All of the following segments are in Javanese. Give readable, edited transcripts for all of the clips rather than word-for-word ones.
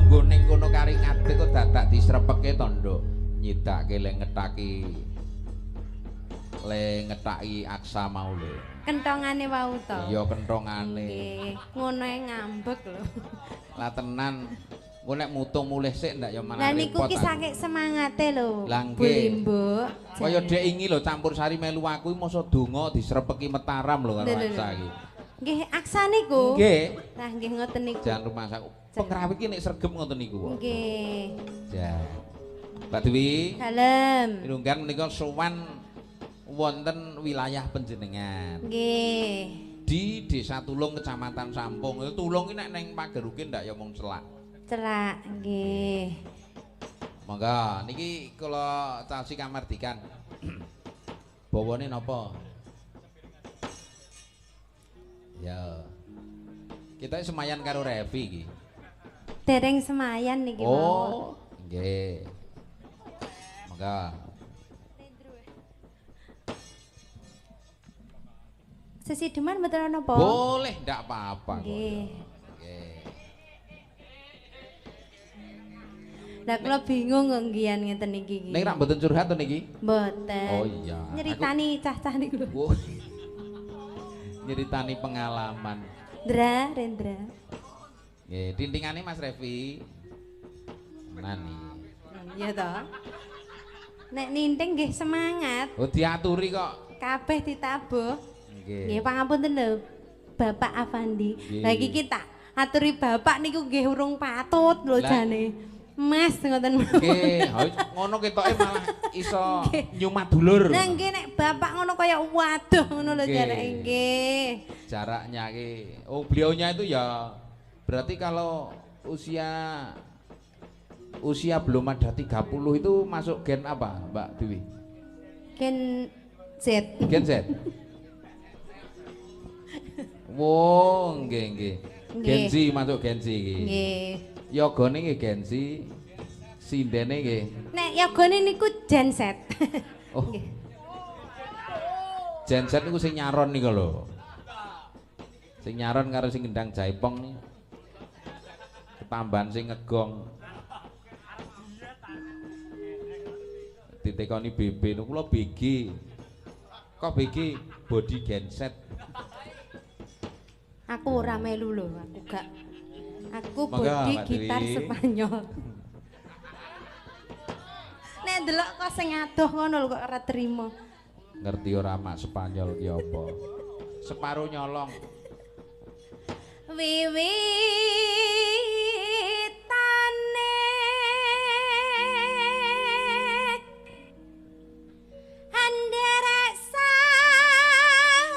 lungguh ning kono kari ngadeg kok dadak disrepeke to, Nduk. Nyidake le ngetaki le ngetaki aksa mau lho. Kentongane wau to. Iya kentongane. Nggih, ngono ae ngambek lho. Lah tenan. Engko nek mutung mulih sik ndak ya malah Lah niku repot. ki saking semangate lho. Lah Bu nggih. Limbuk. Kaya dek ingi lho campur sari melu aku iki masa donga disrepeki Mataram lho karo aksa iki. Nggih, aksa niku. Nggih. Lah nggih ngoten niku. Jangan rumah aku. Pengrawit iki nek sregep ngoten niku kok. Nggih. Jan. Mbak Dewi, Dalem. mirunggan menika sowan wonten wilayah panjenengan. Nggih. Di Desa Tulung, Kecamatan Sampung. Tulung iki nek ning Pagerukin ndak ya mung celak. Celak nggih. Monggo niki kula caosi kamardikan. Bawane napa? Ya. Kita semayan karo Revi iki. Dereng semayan niki mawon. Oh, nggih. Monggo. Sesideman mboten napa? Boleh, ndak apa-apa kok. Nggih. Nggih. Lah kula bingung kok nggian ngeten iki iki. Ning rak mboten curhat to niki? Mboten. Oh iya. Nyeritani cah-cah niku lho. Aku nyeritani pengalaman. Ndra, Rendra. Nggih, tintingane Mas Revi. Nani. Iya toh. Nek ninting nggih semangat, Oh diaturi kok. kabeh ditabuh. Nggih. Nggih pangapunten lho Bapak Afandi. Nggih. Lah iki ki tak aturi bapak niku nggih urung patut lho Lah. jane. Mas ngoten mawon. Nggih, ha ngono ketoke malah iso nyumat dulur. Lah nggih nek bapak ngono kaya waduh ngono lho Nggih. jareke nggih. Jaraknya ki. Oh, beliaunya itu ya berarti kalau usia usia belum ada 30 itu masuk gen apa, Mbak Dewi? Gen Z. Gen Z. Wow, nggih nggih. Gen Z masuk Gen Z iki. Nggih. Yogane nggih Gen Z, sindene nggih. Nek yogane niku Gen Z. Oh. Nggih. Gen Z niku sing nyaron niku lho. Sing nyaron karo sing gendang jaipong niku. Ketambahan sing ngegong. Ditekoni BB niku kula BG. Kok BG? Body genset. Aku ora melu lho, aku gak. Aku Monggo, body Mbak gitar Dewi. Spanyol. Nek ndelok kok sing adoh ngono lho kok ora trimo. Ngerti ora mak Spanyol ki apa? Separo nyolong. Wiwitane anderek sang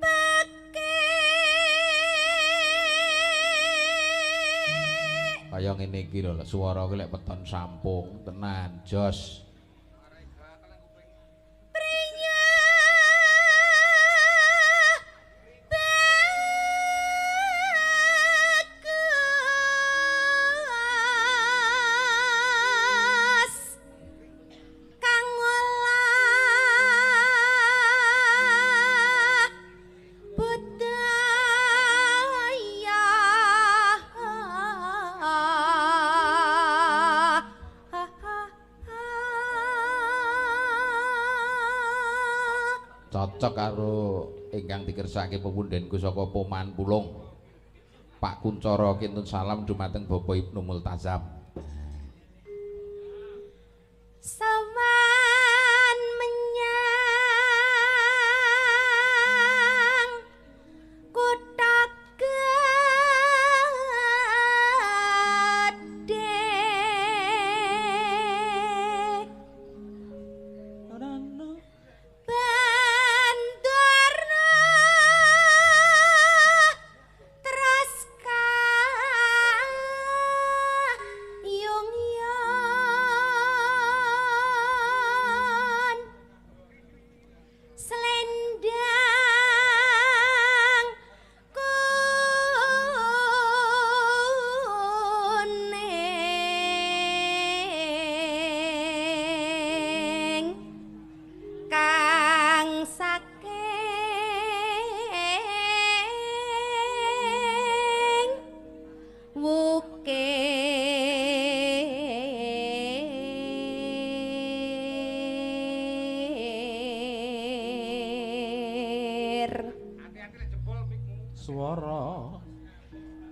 pekik. Kaya ngene iki lho, swara ki lek weton sampung tenan jos. Prinya bagus kang olah budaya. Cocok karo ingkang dikersake pepundhenku saka Poman Pulung. Pak Kuncara kintun salam dumateng Bapak Ibnu Multazam. Sowan menyang kutha gedhe. Bandara terus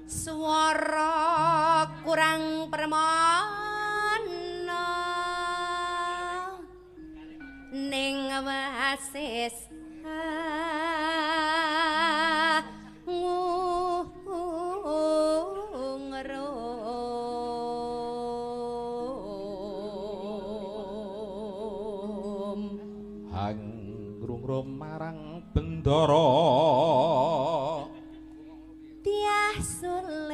Swara kurang permana ning wasis ngungrum. Hangrungrum marang bendara Tiah sulistya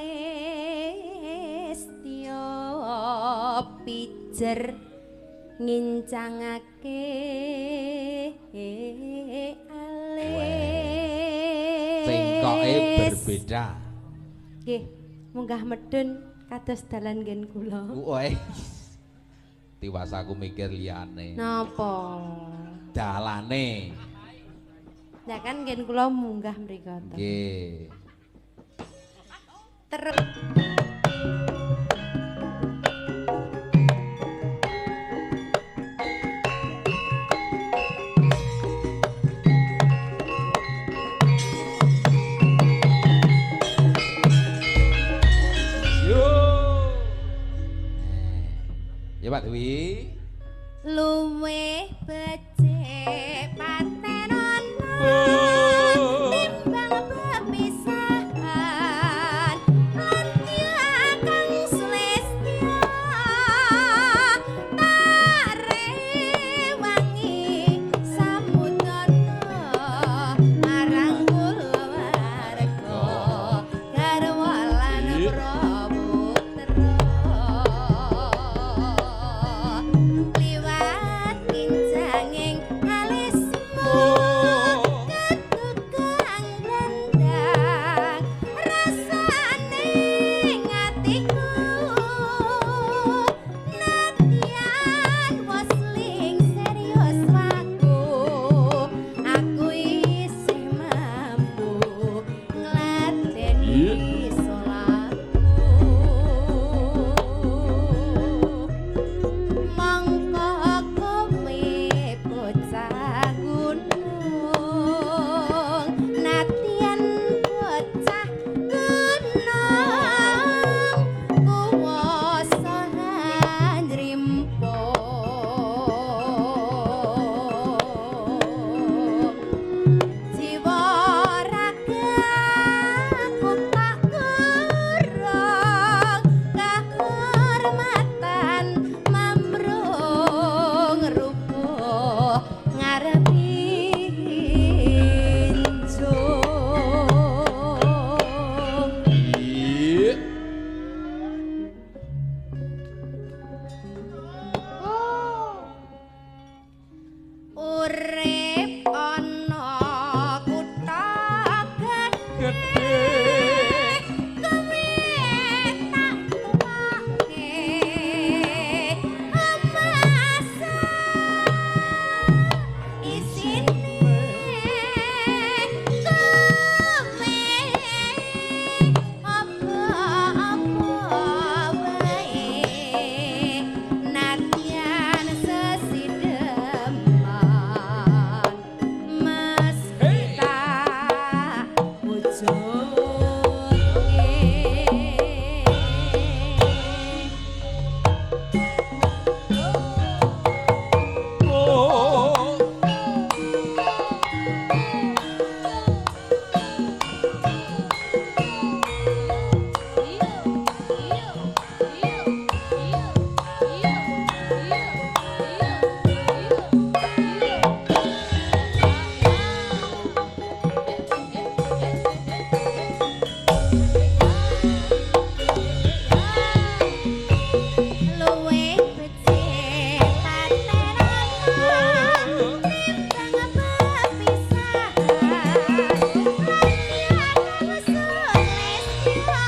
pijer ngincangake alis. Cengkoke berbeda. Nggih, munggah medun kados dalan nggen kula. Weh. Tiwas aku mikir liyane. Napa? Dalane. Lah kan nggen kula munggah mriku to. Nggih. Terus Yo. Ya Pak Dwi. Luwih becik patenono timbang pepisahan. Lan kang sulistya tak rewangi samudana marang kulawarga garwa lan praputra. Liwat kinjanging alismu ketukang glendang rasane ngatiku nadyan wis ling serius waku aku isih mampu ngladeni salahmu. Mongko kowe bocah gunung nadyan bocah gunung kuwasa njrimpo. Jiwa ragaku tak kurang kahormatan mamrung rupa ngarepi njung. Urip ana kutha gedhe kowe tak tuwake emas isine kowe apa-apa wae nadyan sesideman meski tak wujudke. Luwih becik patenono timbang pepisahan. Lan sulistya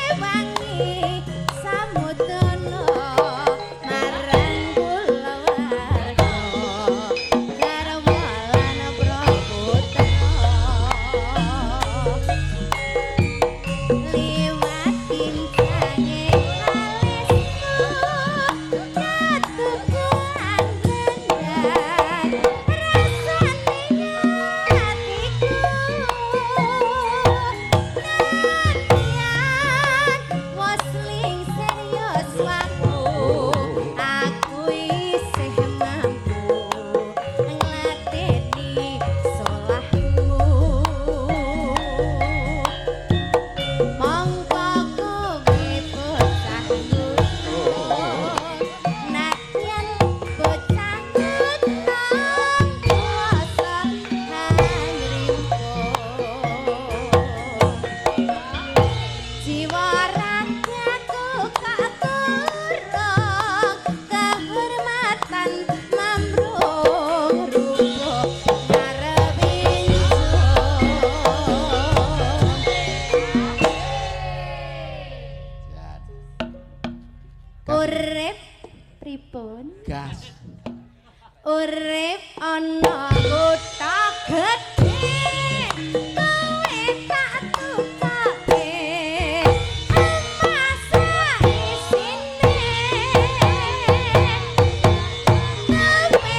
narewangi samudana marang kulawarga garwa lan praputra. Liwat kincange alismu ketukang glendang rasane atiku Urip ana kutha gedhe, kowe tak tukoke emas isine. Kowe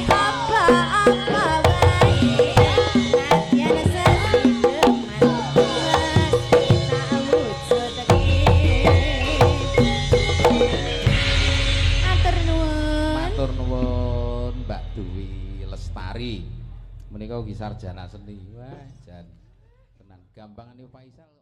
apa-apa wae, nadyan sesideman mesti tak wujudke. Matur nuwun. Matur nuwun, Mbak Dwi Lestari. Menika ugi sarjana seni. Wah, jan tenan gampangane Faisal.